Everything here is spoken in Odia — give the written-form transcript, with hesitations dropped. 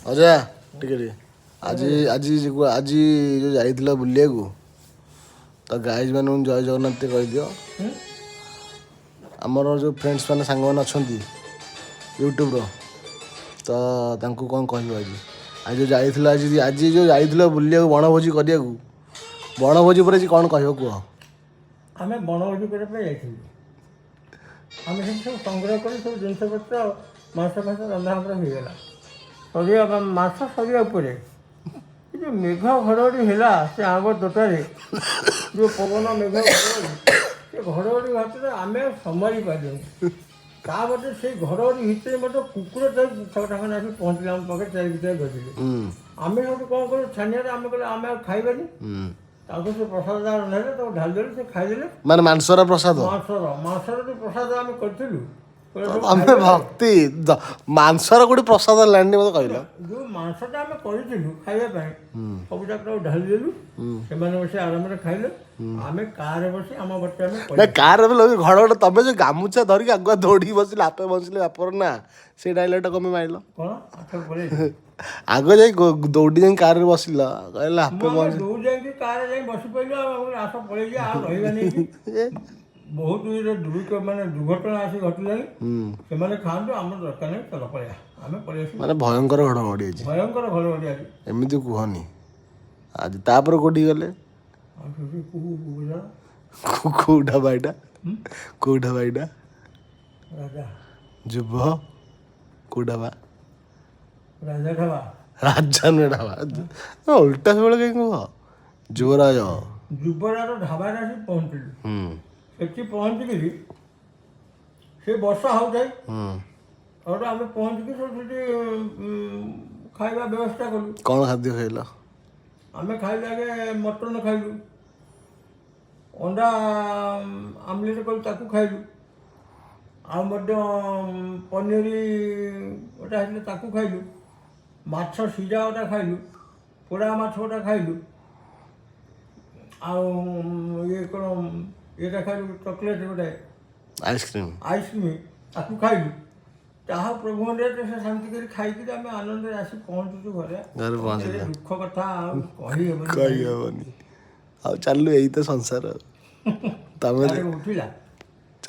ଅଜା, ଟିକେ ଟିକେ। ଆଜି ଆଜି ଆଜି ଯେଉଁ ଯାଇଥିଲ ବୁଲିବାକୁ, ତ ଗାଇଜ୍ ମାନଙ୍କୁ ଜୟ ଜଗନ୍ନାଥ ଟିକେ କହିଦିଅ। ଆମର ଯେଉଁ ଫ୍ରେଣ୍ଡସ୍ ମାନେ, ସାଙ୍ଗମାନେ ଅଛନ୍ତି ୟୁଟ୍ୟୁବ୍ର, ତ ତାଙ୍କୁ କ'ଣ କହିବ? ଆଜି ଆଜି ଯେଉଁ ଯାଇଥିଲ, ଆଜି ଆଜି ଯେଉଁ ଯାଇଥିଲ ବୁଲିବାକୁ, ବଣଭୋଜି କରିବାକୁ, ବଣଭୋଜି ଉପରେ ଆଜି କ'ଣ କହିବ କୁହ। ଆମେ ବଣଭୋଜି କରିବା ପାଇଁ ଯାଇଥିଲୁ। ଆମେ ସେଠି ସବୁ ସଂଗ୍ରହ କରି ସବୁ ଜିନିଷପତ୍ର, ମାଂସ ଫାଂସ ରନ୍ଧା ଆମର ହେଇଗଲା। ସରିବା, ମାଂସ ସରିବା ଉପରେ ଏ ଯେଉଁ ମେଘ ଘଡ଼ଘଡ଼ି ହେଲା, ସେ ଆମ୍ବ ତୋଟାରେ ଯେଉଁ ପବନ, ମେଘ ଘଡ଼ଘଡ଼ି, ସେ ଘଡ଼ଘଡ଼ି ଭିତରେ ଆମେ ଆଉ ସମ୍ଭାଳି ପାରିଲୁନି। ତାପରେ ସେଇ ଘଡ଼ଘଡ଼ି ଭିତରେ ମଧ୍ୟ କୁକୁର ଚାରି ଛଅଟା ଖଣ୍ଡେ ଆସି ପହଞ୍ଚିଲେ ଆମ ପାଖରେ, ଚାରି ଭିତରେ ଗଜିଲେ। ଆମେ ସେଠୁ କ'ଣ କଲୁ, ଛାନିଆରେ ଆମେ କହିଲେ ଆମେ ଆଉ ଖାଇବାନି। ତାଙ୍କୁ ସେ ପ୍ରସାଦ ଯାହା ରନ୍ଧାହେଲେ ତାକୁ ଢାଳିଦେଲୁ, ସେ ଖାଇଦେଲେ। ମାନେ ମାଂସର ପ୍ରସାଦ? ମାଂସର ଯୋଉ ପ୍ରସାଦ ଆମେ କରିଥିଲୁ, କହିଲେ ସବୁ ଆମେ ଖାଇଦେଲେ। ଭକ୍ତି ମାଂସର କୋଉଠି ପ୍ରସାଦ ହେଲାଣି ମତେ କହିଲ। ଯୋଉ ମାଂସଟା ଆମେ କରିଥିଲୁ ଖାଇବା ପାଇଁ, ସବୁ ଯାକ ତାକୁ ଢାଳିଦେଲୁ। ସେମାନେ ବସି ଆରାମରେ ଖାଇଲେ। ଆମେ କାରରେ ବସି ଆମ ବାଟେ ଆମେ ନା ପଳେଇଲୁ। କାର ଘଡ଼ଘଡ଼, ତମେ ଯୋଉ ଗାମୁଛା ଧରିକି ଆଗୁଆ ଦୌଡ଼ିକି ବସିଲେ, ଆପେ ବସିଲେ ବାପର ନା, ସେଇ ଡାଇଲଗଟା କମେ ମାରିଲ? କ'ଣ ଆଥର ପଳେଇଲି? ଆଗ ଯାଇ ଦୌଡ଼ି ଯାଇ କାରରେ ବସିଲ, କହିଲା ଆପେ ମୁଁ ଆମେ ବସି। ଦୌଡ଼ି ଯାଇକି କାରରେ ଯାଇ ବସି ପଡ଼ିଲୁ। ଆଉ ଆମେ ଆସ ପଳେଇଯିବା, ଆଉ ରହିବାନି ଏଠି। ବହୁତ ଇଏ ମାନେ ଦୁର୍ଘଟଣା ଆସି ଘଟିଲାଣି। ସେମାନେ ଖାଆନ୍ତୁ, ଆମର ଦରକାର ନାହିଁ, ଚାଲ ପଳେଇବା। ଆମେ ପଳେଇ ଆସିଲୁ। ମାନେ ଭୟଙ୍କର ଘଡ଼ଘଡ଼ି ଅଛି। ଭୟଙ୍କର ଘଡ଼ଘଡ଼ି ଆଜି। ଏମିତି କୁହନି। ଆଜି ତାପରେ କୋଉଠି ଗଲେ? ଆଉ ସେଠି କୋଉ ବଜାର? କୋଉ ଢାବା ଏଇଟା? କୋଉ ଢାବା ଏଇଟା? ରାଜା। ଯୁବ କୋଉ ଢାବା? ରାଜା ଢାବା। ରାଜା ନୁହେଁ, ଢାବା। ଓଲଟା ସବୁବେଳେ କାହିଁ କୁହ? ଯୁବରାଜ। ଯୁବରାଜ ଢାବାରେ ଆସି ପହଞ୍ଚିଲୁ। ସେଠି ପହଞ୍ଚିକିରି ସେ ବର୍ଷା ହଉଥାଏ। ଆଉ ଆମେ ପହଞ୍ଚିକି ସବୁ ସେଠି ଖାଇବା ବ୍ୟବସ୍ଥା କଲୁ। କ'ଣ ଖାଦ୍ୟ ଖାଇଲ? ଆମେ ଖାଇଲୁ, ଆଗେ ମଟନ ଖାଇଲୁ, ଅଣ୍ଡା ଆମଲେଟ୍ କଲୁ, ତାକୁ ଖାଇଲୁ। ଆଉ ମଧ୍ୟ ପନିର ଗୋଟେ ହେଇଥିଲା, ତାକୁ ଖାଇଲୁ। ମାଛ ସିଝା ଗୋଟେ ଖାଇଲୁ, ପୋଡ଼ା ମାଛ ଗୋଟେ ଖାଇଲୁ। ଆଉ ଇଏ କ'ଣ, ଇଏଟା ଖାଇଲୁ, ଚକୋଲେଟ୍ ଗୋଟେ। ଆଇସ୍କ୍ରିମ୍। ଆଇସ୍କ୍ରିମ୍, ତାକୁ ଖାଇଲୁ। ତାହା ପ୍ରଭୁଙ୍କ ଦୟାରେ ସେ ଶାନ୍ତି କରି ଖାଇକିରି ଆମେ ଆନନ୍ଦରେ ଆସି ପହଞ୍ଚୁଛୁ ଘରେ। ଘରେ ପହଞ୍ଚିଲେ। ଏ ଦୁଃଖ କଥା ଆଉ କହିହେବନି। କହିହେବନି ଆଉ। ଚାଲୁ, ଏଇ ତ ସଂସାର। ତମେ ଆରେ ଉଠିଲା।